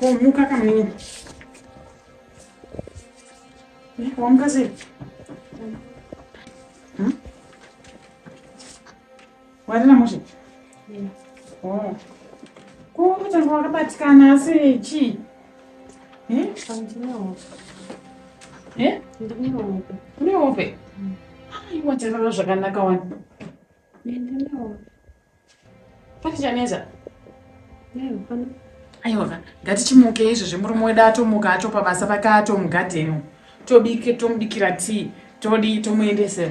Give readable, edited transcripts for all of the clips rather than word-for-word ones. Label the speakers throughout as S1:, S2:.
S1: Ko muka kamunini. Eh, wamuka sei? Hmm? Warina mushe? Oh. Ko kutanga wakabatikana asi chii? Eh?
S2: Ndine hope.
S1: Eh?
S2: Ndine hope.
S1: Une hope? Aiwa tarara zvakanaka wani.
S2: Ndine hope.
S1: Pane chanetsa?
S2: Hapana.
S1: Aiwa ka, ngatichimuke izvezvi murume wedu atomuka atopa basa pake atomugadheni. Tobike tomubikira tea, todii tomuendesera.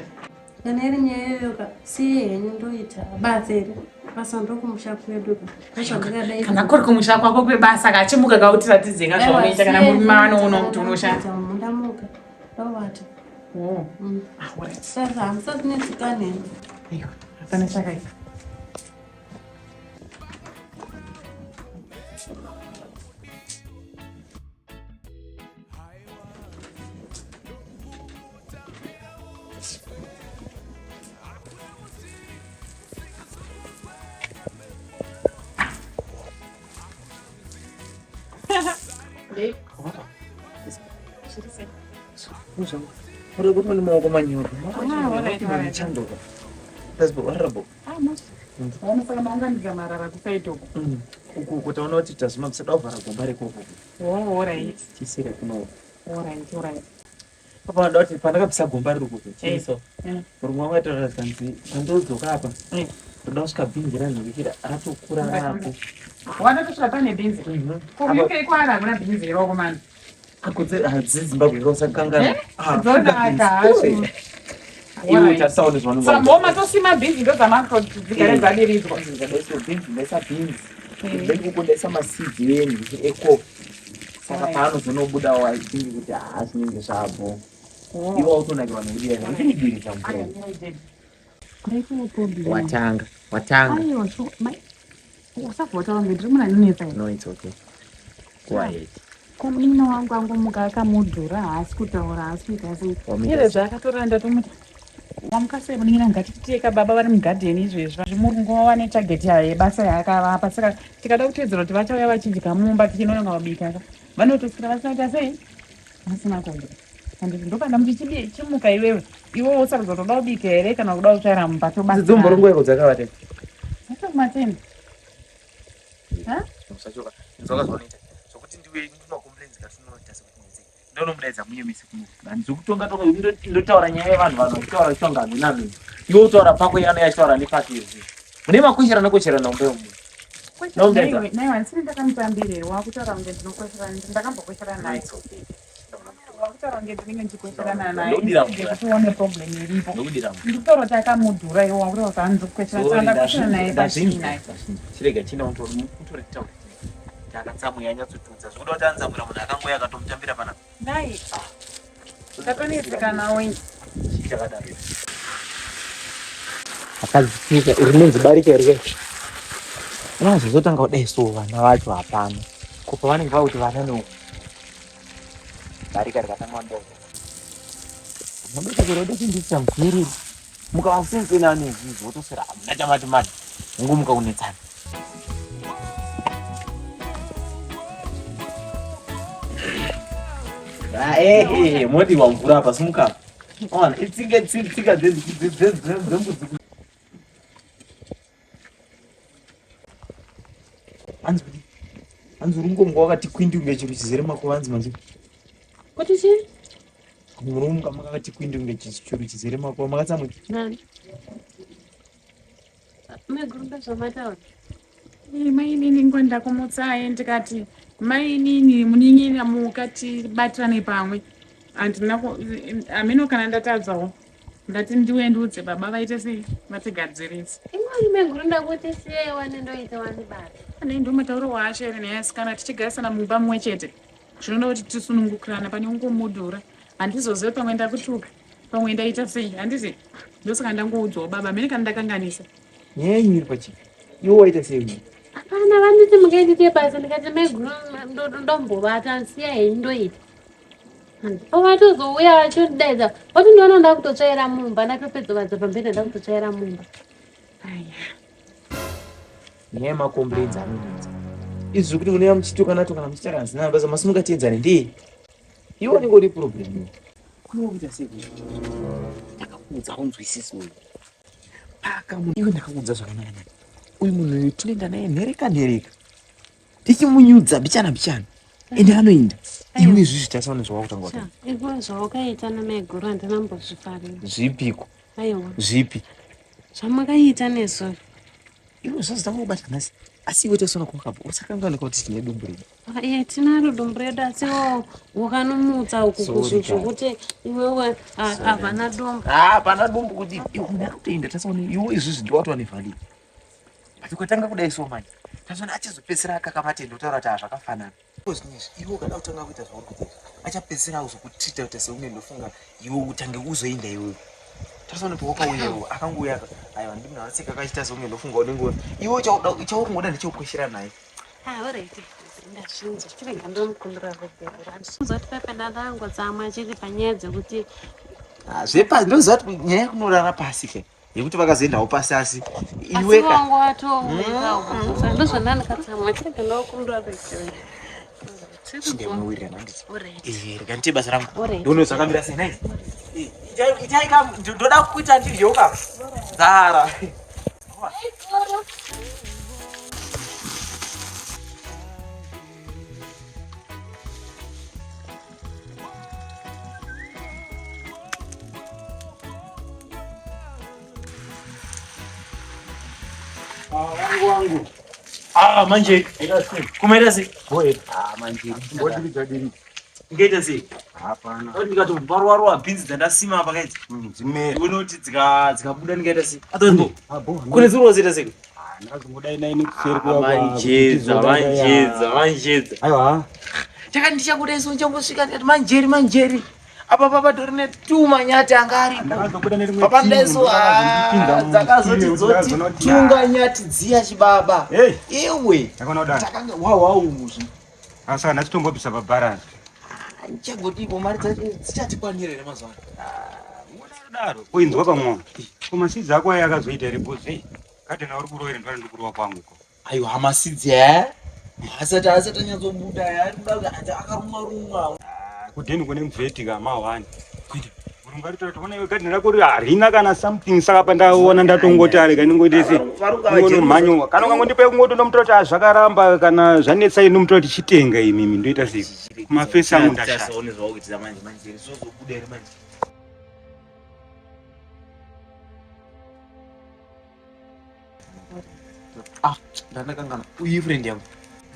S2: Kana iri nyaya iyoyo ka, siye henyu ndoita basa here? Basa ndokumusha kwedu ka. Ndakadai.
S1: Kana kuri kumusha kwako kwebasa ka, chimuka ka utiratidze ka zvaunoita kana murume anoona kuti unoshanda.
S2: Ndamuka. Ndovata.
S1: Oh.
S2: Mm.
S1: Ah, alright.
S2: Sasa hamusati netsikani henyu.
S1: Aiwa, hapana chakaipa.
S3: Uri kuti mune maoko manyoro.
S1: Ah, alright, alright.
S3: Chandoka. That's horrible.
S1: Ah, musi. Unofanira maunganidza marara kusaiti uko.
S3: Uku uku taona kuti tazuma tisada kuvhara gomba rekoko.
S1: Oh, alright.
S3: Tisire kuno.
S1: Alright, alright.
S3: Papa vanoda kuti pandakabvisa gomba riri uku chiso.
S1: Eh.
S3: Murume wangu aitaura zvikanzi pandodzoka apa.
S1: Eh.
S3: Ndoda kusvika bhinzi ranhurikira ratokura rako.
S1: Wanatosvika pane bhinzi. Ko UK kwaari hakuna bhinzi here wakomana?
S3: Akutse hadzizimbabwe usakangana.
S1: Dzonaka hazvo.
S3: Iwe tasaone zvaunenge.
S1: Samboma tosima bhinzi ndodzamako dzigare dzadiridzwa.
S3: Ndaisa bhinzi, ndaisa bhinzi. Then uko ndaisa maseeds enhu ekofi. Saka paanozonobudawo I think kuti haa zvinenge zvabho. Iwe wautonakirwa nekudiya ndinidiridza mvura. Watanga, watanga.
S1: Aiwa, so mai usavhota wangu ndiri muna ninetsa.
S3: No, it's okay. Go ahead.
S1: Ko munin'ina wangu angomuka akamudhura haasi kutaura haasi kuita sei.
S3: Wamuita
S1: Ire zvaakatora ndatomuti wamuka sei munin'ina ngatiteka baba vari mugadheni izvezvi murungu wava netarget yayo yebasa yaakavapa saka tikada kuteedzera kuti vachauya vachidya mumba tichinononga kubika ka vanotoswera vasina kuita sei vasina kudya anditi ndopanda muti chimuka iwewe iwewe usarudza kuti uda kubika here kana kuda kutsvaira mumba tobatsirana.
S3: Dzomborongo yako dzakavata.
S1: Dzatokumateni. Ha?
S3: Usachoka. Nzoka zvaunoita. Zvokuti ndiwe ndima complaints katunoita sekuti nditse. Ndonomudaidza munye mese kuno. Handisi kutonga tonga ndotaura nyaya yevanhu vanhu vachitaura vachitaura hamuna mini. Iwe utaura pako yana yachitaura nepake izvi. Mune makwesherana kwesherana umbe umu. Nomudaidza.
S1: Naiwa ndisini ndakamutambire wakutaura kunge ndinokwesherana ndakambokwesherana naye.
S3: It's okay.
S1: Wakutaura kunge ndinenge ndichikwesherana naye.
S3: Ndokudira mvura.
S1: Kuti uone problem iripo.
S3: Ndokudira mvura.
S1: Ndikutaura kuti akamudhura iwe wakutaura kuti hanzi kukwesherana saka
S3: Sorry,
S1: ndakwesherana naye
S3: ndazvinzwa.
S1: pachii naye.
S3: Chirega china utori utori taura. Takatsamwe yanyatsotudza. Zvikuda kuti anzamwira munhu akangoya akatomutambira panapa.
S1: Nai. Ndatonetsekanawo ini.
S3: Chii chakadaro? Akadzipika rinonzi barika here? Unozozotanga kudai so vana vacho hapana. Ko pavanenge vakuti vana no. Barika rikatanga ndo. Munoda kuroda chindisa mkwiriri. Mukavasensenana nezvizvi wotoswera hamuna chamati mati. Ungomuka kunetsana. Ah, eh, eh, modiwa mvura apa simuka. Ona, itsinga tsika dzembudzi. Hanzi kuti hanzi uri kungomuka wakati kwindi kunge chiro chizere makuva hanzi manje.
S2: Kuti chii?
S3: Munomuka makakati kwindi kunge chiro chizere makuva makatsamwa.
S2: Nani? Maiguru zvamataura.
S1: Mainini ngo ndakumutsai ndikati mainini munin'ina muka tibatirane pamwe handina hameno kana ndatadzawo ndati ndiuye ndiudze baba vaite sei vatigadzirise
S2: Imweni maiguru ndakuti siyai wani ndoita wani basa.
S1: ane ndo matauro waasho here naye asikana tichigarisana mumba mumwe chete zvinoda kuti tisunungukirana pane ungomudhura handizozive pamwe ndakutuka pamwe ndaita sei handizi ndosaka ndangoudzawo baba mene kana ndakanganisa
S3: Nyaya yenyu iri pachii? Iwe waita sei?
S2: Hapana vanditi mungaitite basa ndikati maiguru ndombovata siyai henyu ndoita. Vatozouya vachondidaidza vatondiona ndakutotsvaira mumba ndatopedza vadza pamberi ndakutotsvaira mumba.
S1: Aya.
S3: Nyaya yemacomplaints anonetsa. Izvi zvekuti unouya muchitukana tukana muchitaura zvisina basa masimuka tienzane ndiye. Iwe unenge uri problem iwe. Kuno kuita sei kuno? Ndakakuudza haunzwisisi uyu. Paka munhu iwe ndakakuudza zvakanaka naka. Uyu munhu uyu tinoenda naye nhereka nhereka. Tichimunyudza bichana bichana. Ende anoenda. Iwe izvizvi tasaona zvawakutanga kuita.
S2: Iwe zvawakaita namaiguru handina mbozvifarira.
S3: Zvipiko?
S2: Aiwa.
S3: Zvipi?
S2: Zvamakaita nezuro.
S3: Iwe zvazotanga kubata nhasi. Asi iwe tasaona kwakabva usakanganwa kuti tine dumbu redu.
S2: Iye tinaro dumbu redu asi wakanomutsa uku zvekuti iwewe hapana dumbu.
S3: Hapana dumbu kuti iwe munhu akutoenda tasaona iwe izvizvi ndiwe watova nevalue. But ukatanga kudai so manje tasaona achazopedzisira akakamatenda otaura kuti hazvakafanana. Iwe ukada kutanga kuita zvauri kuita achapedzisira akuzokutreata kuita seunge ndofunga iwe utange uzoenda iwewe. Tasaona kuti wakauya iwe akangouya aiwa ndimuna vaseka akachiita seunge ndofunga unenge iwe chauri kungoda ndechekukweshera naye.
S2: Ah, alright. Ndazvinzwa. Chirega ndomukumbira ruregerero. Handizwa kuti pepe ndandangotsamwa chiri panyaya dzekuti
S3: Ah, zvepa ndoziva kuti nyaya yekunorara pasi ke yekuti vakazoendawo pasi asi
S2: iwe ka wangu watouya uko. Saka ndozvandandakatsamwa. Chirega ndokumbira ruregerero.
S3: Chindemuwirirana handiti?
S2: Alright.
S3: Eh, rega ndiite basa rangu.
S2: Alright.
S3: Ndione zvakamira sei nhai? Eh, itai ka ndoda kuita ndidyewo ka. Zara.
S4: Wangu wangu.
S3: Ah, manje. Kumaita sei?
S4: Boe.
S3: Ah, manje.
S4: Mbodiridza diridza.
S3: Ingaita sei?
S4: Hapana.
S3: Ndoti ndikatobarwa bhinzi dzandasima apa kaidzi.
S4: Dzimera.
S3: Uone kuti dzikabuda ndingaita sei? Atombo.
S4: Ah, bo.
S3: Kune dziri kuzoita sei?
S4: Ah, ndakazongodai nai nekuseri kuya kwa.
S3: Manjedza, manjedza, manjedza.
S4: Aiwa.
S3: Chaka ndichakuda isu ndichangosvika ndikati manjeri manjeri. Apa papa tori netuma nyati anga aripo.
S4: Ndakazobuda nerimwe
S3: Papa
S4: team,
S3: ndaiso
S4: ndakazondipinda mu-
S3: dzakazoti
S4: ndakazoona
S3: dzoti
S4: kuti,
S3: tunga nyati dziya chibaba.
S4: Hey.
S3: Iwe.
S4: Ndakaona kudaro.
S3: Takanga wawau muzvi.
S4: Ah, saka nhasi tombobvisa pabharansi.
S3: Ndichagodipo mari dzacho dzichatikwanira here mazuva ano?
S4: Daro. Kuinzwa pamwoyo. Ko masidzi ako aya akazoita here boss? Hey. Kadhena uri kurowa here ndwana ndikurowa kwangu ko.
S3: Aiwa hamasidzi aya. Asati asati anyatsobuda aya ari kuda kuti akarumwa rumwa.
S4: Ah, kudheni kune mveti ka mahwani. Murungu ari kutaura kuti ona iwe gadheni rako harina kana something saka pandaona ndatongoti arega ndingoite sei. Ngonomhanyowa. Kana ukangondipa kungoti ndomutora kuti ah, zvakaramba kana zvanetsa ini ndomutora kuti chitenga imimi ndoita sei. Kumafesi angu ndashaya.
S3: Tichazoone zvawakuitira manje manje zvozobuda here manje. Ah, ndandakangana. Uyu friend yangu.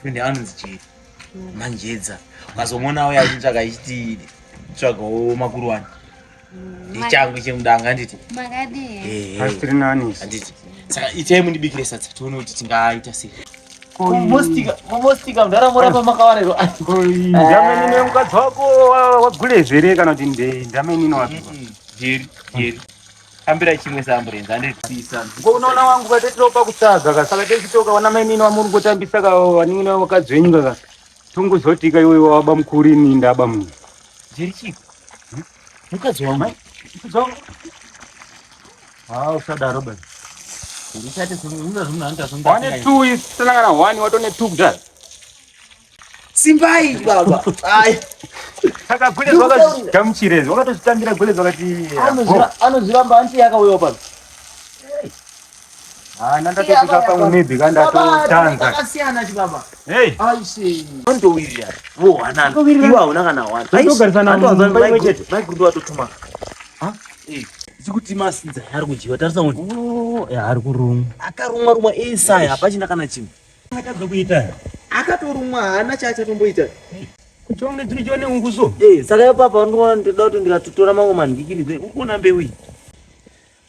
S3: Friend yangu anonzi Jerry. Manjedza. Ukazomuona auya achitsvaga achiti tsvagawo makuruwani. Ndichangu chemudanga handiti.
S2: Makadii?
S3: Eh.
S4: Asi tiri nani?
S3: Handiti. Saka itai mundibikire sadza tione kuti tingaita sei. Momostika munharaunda pamakawana
S4: Ko ndamenini mukadzi wako wagulezve here kana kuti ndamenini wapiwa?
S3: Jerry, Jerry. Tambira chimwe saamburenzi handiti.
S4: Ngo unoona wangu katetiropa kusaga ka saka techitoka wana mainini wamuri kutambisa ka wanin'ina wakadzi wenyu kaka tongozotika iwe waba mukuru ini ndaba munhu.
S3: Jerry chiko. Mukadzi wangu.
S4: Mukadzi wangu. Ah, usadaro basi.
S3: Ndichati
S4: Wane two isina kana one watone two kudhara.
S3: Simbai baba. Ai.
S4: Saka gwelezi wakazvigamuchira izvi wakatozvitambira gwelezi wakati
S3: Anozviramba anti yakauyawo pano.
S4: Ah, ndandatosvika pamwe maybe kandatotanza.
S3: Akasiyana chibaba.
S4: Hey,
S3: Aise. Vandowirirana. Vohanana. Iwe hauna kana hwana.
S4: Togarisana mumba imwe chete.
S3: Maiguru vatotuma. Ha? Eh. Sikuti masinza ari kudyiwa tarisa uone.
S4: Oh, ya ari kurumwa.
S3: Akarumwa rumwa esaya hapachina kana chimwe.
S4: Akatadza kuita.
S3: Akatorumwa haana chaachatomboita.
S4: Kuchonge dziri chione unguso.
S3: Eh, saka ipapa ndinoona ndoda kuti ndikatotora mamwe manhikiridzo uri kuona mbeu iyi.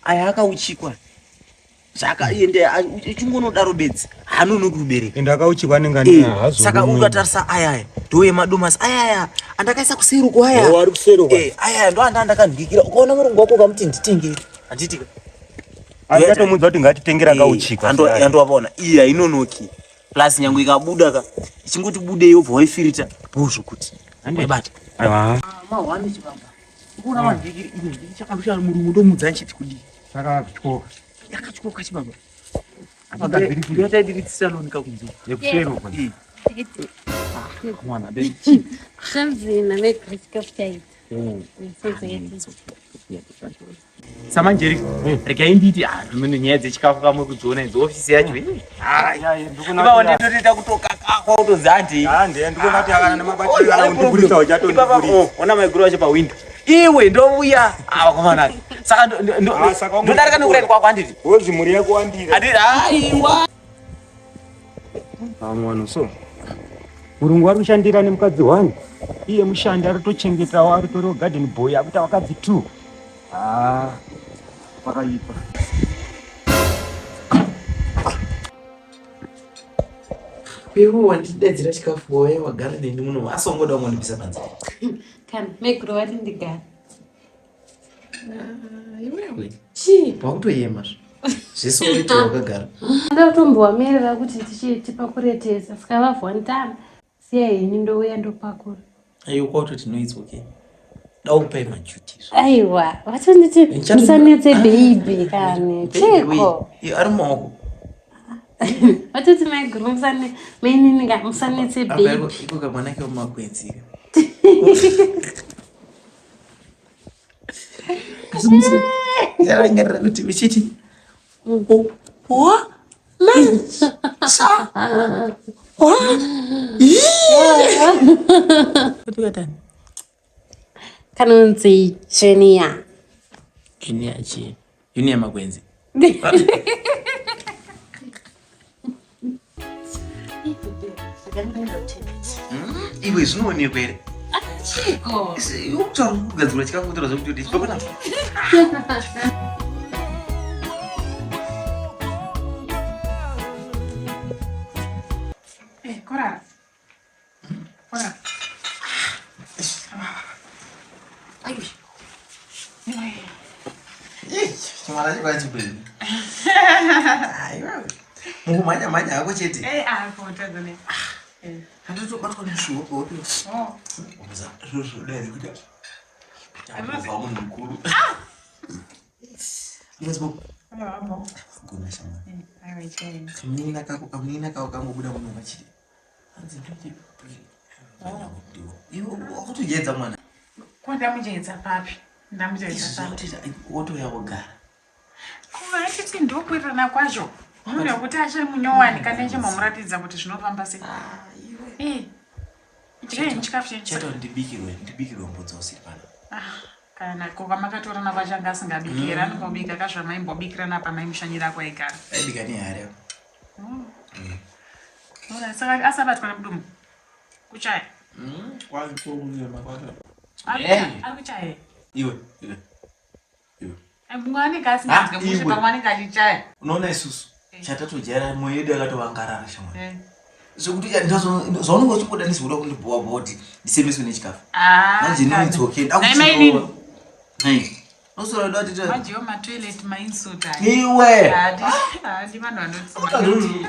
S3: Aya akauchikwa. Zvaka ende ichingonodaro bedzi. Haanonoki kubereka.
S4: Ende akauchikwa anenge ane
S3: Eh,
S4: hazo.
S3: saka ukatarisa aya aya ndo emadomasi aya aya andakaisa kuseri uko aya.
S4: Oh, ari kuseri uko.
S3: Eh, aya aya ndo anda andakandikira. Ukaona murungu wako ukamuti nditengere. Handiti ka.
S4: Andatomuudza kuti ngatitengera akauchikwa.
S3: Ando ando wapaona iyi hainonoki. Plus nyange ikabuda ka ichingoti bude yobva waifirita bho zvokuti. Waibata.
S4: Aiwa.
S3: Mahwani chibaba. Ukuona mandikiri ini ndichakandosha murungu ndomudza nchiti kudii.
S4: Saka kutyoka.
S3: Yakatyoka chibaba. Apa ndataidiridzisa loni kakunze.
S4: Yekuseri uko.
S3: Eh. Mwana baby.
S2: Zvanzi nameguru chikafu chaita.
S3: Samanjeri, regai nditi ah, mune nyaya dzechikafu kamwe kudziona idzi ofisi yacho. Ipapo nditotoita kutokakakwa kutonzi handi.
S4: Handi, ndikuona kuti akana nemabatiro kana kundiburitsa uchatondiburitsa.
S3: Ona maiguru vacho pawindow. Iwe ndouya. Ah, vakomana. Saka
S4: Ah,
S3: ndodarika nekuraini kwako handiti?
S4: Wozi mhuri yako wandira.
S3: Handiti aiwa.
S4: Vamwe vanhu so. Murungu ari kushandira nemukadzi one. Iye mushandi ari kutochengetawo ari kutoriwo garden boy akuita vakadzi two. Ah, pakaipa.
S3: Iwe wandidaidzira chikafu wauya wagara neni muno asi wangoda kungondibvisa panze.
S2: Kana maiguru vati ndigare.
S3: Ah, iwewe.
S2: Chii?
S3: Wakutoyema zve. Zvese wakuita wakagara.
S2: Ndatombovamirira kuti tichipakure tese saka vavhwantana. Siya henyu ndouya ndopakura.
S3: Aiwa kwakutoti no it's okay. Daukupai maduties.
S2: Aiwa, vatonditi musanetse baby kani. Chiko.
S3: Ari mumaoko.
S2: Vatoti maiguru musane mainini ka musanetse baby.
S3: Iko kamwana ke mumakwenzi. Asi musi. Ndarangarira kuti uchiti wa sa wa Tukatani.
S2: Kanonzi Junior.
S3: Junior chii? Junior makwenzi. Iwe zvinoonekwa here?
S2: Chiko.
S3: Ukutaura kugadzirwa chikafu kutaura zvekuti kuti chibva panapa.
S1: Eh, korara. Korara.
S3: Chimwana chekwachikwei. Aiwa. Mukumhanya mhanya hako chete.
S1: Eh, ah, kotadza ne. Eh.
S3: Handitobatwa neshuwo pauri.
S1: Oh.
S3: Zviro zvoda here kuti kubva munhu mukuru. Gona shamwari.
S1: Aiwa, icheni.
S3: Kamunina kako kamunina kako kangobuda muno vachiti. Hanzi ndoti. Iwe wakutojedza mwana.
S1: Ko ndamujedza papi? Ndamujedza papi?
S3: Wotouya wogara.
S1: Kuva achiti ndokuwirirana kwacho. Munhu wekuti achiri munyowani kana ichimbomuratidza kuti zvinofamba sei. Eh. Idyai chikafu chenyu.
S3: Chaita kuti ndibikirwe ndibikirwe mbudzi usiri pano.
S1: Ah, kana ko kwamakatorana kwacho anga asingabiki here anongobika kazvamaimbobikirana pamaimushanyira kwaigara.
S3: Aibika nehari apo.
S1: Ora, saka asabatwa nemudumbu. Kuchaya. Ari ari kuchaya.
S3: Iwe iwe. Iwe.
S1: Mumwe anenge asinganzwe
S3: Ah,
S1: mushe
S3: iwe.
S1: pamwe anenge achichaya.
S3: Unoona isusu chatatojaira mwoyo yedu yakatovangarara shamwari.
S1: Eh.
S3: Zvekuti zvaunenge uchingoda ndizvoda kundibhowa bhowa kuti ndisemeswe nechikafu.
S1: Ah,
S3: Manje no
S1: kana.
S3: it's okay.
S1: Nai mainini.
S3: Nai. Unosora kuda kuti
S1: Majiwo matoilet mainsuit aya.
S3: iwe.
S1: Haadi haadi vanhu vanoti.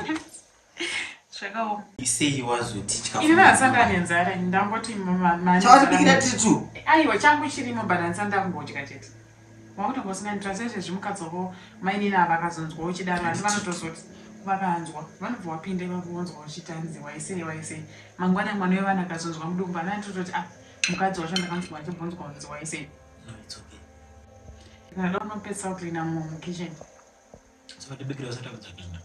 S1: Zvakaoma.
S3: Isei wazoti chikafu.
S1: Ini ndasanga nenzara ini ndangoti
S3: Chawatibikira titu.
S1: Aiwa changu chirimo but handisati ndakungodya chete. Wakutongosinganitira sezvezvi mukadzi wako mainini ava akazonzwa uchidaro handi vanotozoti vakanzwa vanobva wapinda ipapo vonzwa uchiti hanzi waisei waisei mangwana mwana wevana akazonzwa mudumbu ana anotototi ah mukadzi wacho ndakanzwa achibvunzwa kunzi waisei.
S3: No it's okay.
S1: Ndinoda kunopedzisa kucleana mukitchen.
S3: Saka tibikira usati wabvunza.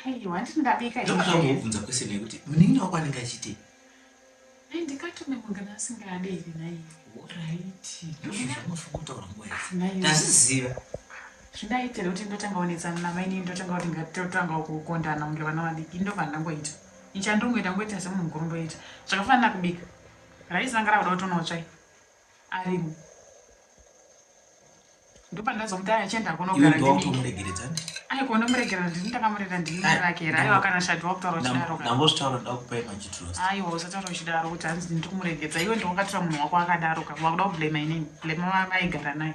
S1: Aiwa handiti ndabika ini.
S3: Ndakambobvunza question yekuti munin'ina wako anenge achitei?
S1: Ai ndikatume munhu kana asingadi here nhai.
S3: Alright. Ndozvaunofunga kutaura nguva yese.
S1: Nhai.
S3: Ndazviziva.
S1: Zvindaita here kuti ndotanga kunetsana namainini ndotanga kuti ngatotanga kukondana kunge vana vadiki ndobva ndangoita. Ichi handongoita ngoita semunhu mukuru ndoita. Zvakafanana kubika. Raisi ranga rakuda kutonotsvai. Arimo. Ndopandazomuti aya chienda
S3: Iwe
S1: kunogara
S3: ndiwe
S1: ndibike.
S3: wakutomuregeredza ne?
S1: Ai kunomuregerera ndini ndakamurera ndini mai vake here. Aiwa kana shadhi wakutaura uchidaro ka.
S3: Ndambozvitaura ndoda kupai majidros.
S1: Aiwa usataura uchidaro kuti hanzi ndiri kumuregedza. Iwe ndiwe wakatora munhu wako akadaro ka. Wakuda kublema inini. Blema vaigara naye.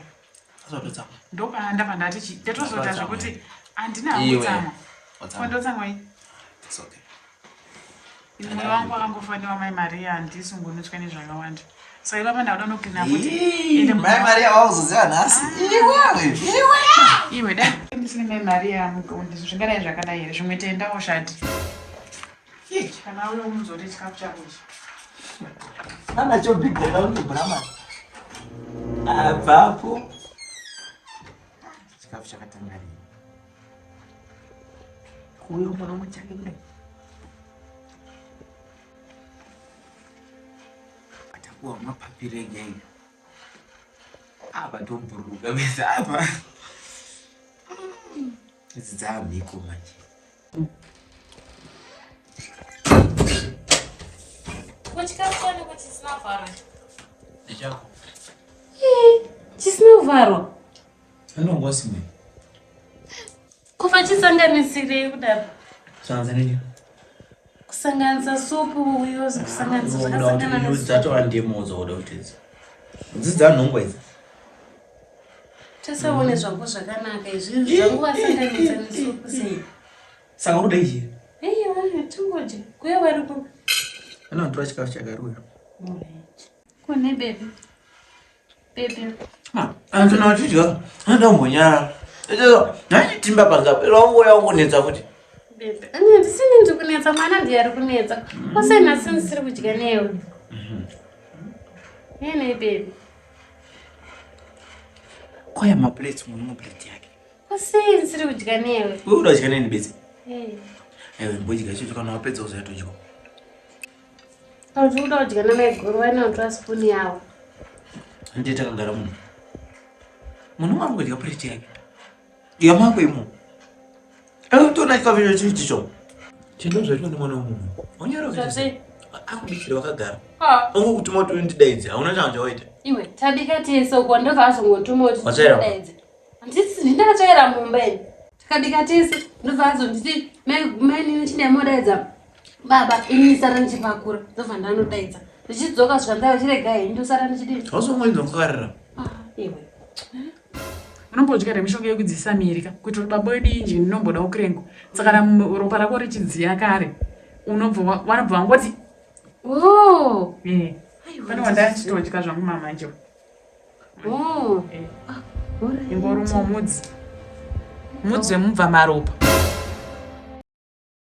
S3: Asatotsamwa.
S1: Ndopanda ndati chi ndatozoita zvekuti handina hangu
S3: Iwe.
S1: tsamwa.
S3: Watsamwa.
S1: Kondotsamwa iyi.
S3: It's okay.
S1: Ini mwoyo wangu wakangofanira mai Maria handisungunutswe nezvakawanda. So ipapa ndakuda nokina kuti
S3: Ii,
S1: ende
S3: Mai Maria wauzoziva nhasi. Iwewe. Iwe.
S1: Iwe dai ndisine mai Maria zvingadai zvakadai here zvimwe tendawo shati. Kana uyo umuzore chikafu chako ichi.
S3: Anacho big kunge Brahman. Abvapo. Chikafu chakatanga rini? Kuuya mwana muchake kudai. Atakuwa mapapiro ega ega. Apa tobhururuka vese apa. Idzi dzaamhiko manje.
S2: Ndechako. Chisina kuvharwa.
S3: Anongosimwe.
S2: Kufa chisanganisirei kudaro?
S3: Sanza nini?
S2: Kusanganisa supu uyo kusanganisa zvakasangana nesupu.
S3: Dzatova ndimo dzoda kuti idzi. Dzidza nhongo idzi.
S2: Tasaone zvako zvakanaka izvi zvangu vasanganisa nesupu sei?
S3: Saka unoda ichi?
S2: Aiwa, tingodya. Kuya vari ku.
S3: Anotora chikafu chakaruwa.
S2: Kune baby. Baby.
S3: Ah, antona vachidya anoda kumbonyarara. Nhachitimba panze apa wangu wangunetsa futi.
S2: Baby. Ani ndisini ndiri kunetsa mwana ndiye ari kunetsa. Kose nhasi ndisiri kudya newe. Yene baby.
S3: Kwaya maplates munhu muplate yake.
S2: Kose ndisiri kudya newe.
S3: Wewe uda kudya neni bedzi?
S2: Eh.
S3: Ewe mbodya ichocho kana wapedza uzouya todya.
S2: Uri kuda kudya namaiguru vainotora spoon yavo.
S3: Ndiye takagara muno. Munhu umwe anongodya plate yake. Dya mako imo. Ewe toona chikafu icho chii chicho. Chendo zvaitwa nemwana wemunhu. Wanyara kuti
S2: Zvazvei?
S3: akubikira wakagara.
S2: Ah.
S3: Ongokutuma kuti undidaidze hauna chanhu chawaita.
S2: Iwe tabika tese uko ndobva azongotuma kuti
S3: Watsvaira?
S2: ndidaidze. Handisi ndakatsvaira mumba ini. Takabika tese ndobva azonditi mai nini chindaimodaidza baba ini sara ndichipakura ndobva ndanodaidza. Ndichidzoka zvikanzi chirega henyu ndosara ndichidii?
S3: Hausongoinzwa kukarira.
S2: Ah, iwe.
S1: Unombodya here mishonga yekudziisa miri ka kuitira kuti baba wedu injini inomboda kurengo saka kana ropa rako richidziya kare unobva vanobva vangoti
S2: Oh.
S1: Eh. Pane wandachitodya zvangu mamanje.
S2: Oh.
S1: Eh. Ingorumwa mudzi. Mudzi wemubva maropa.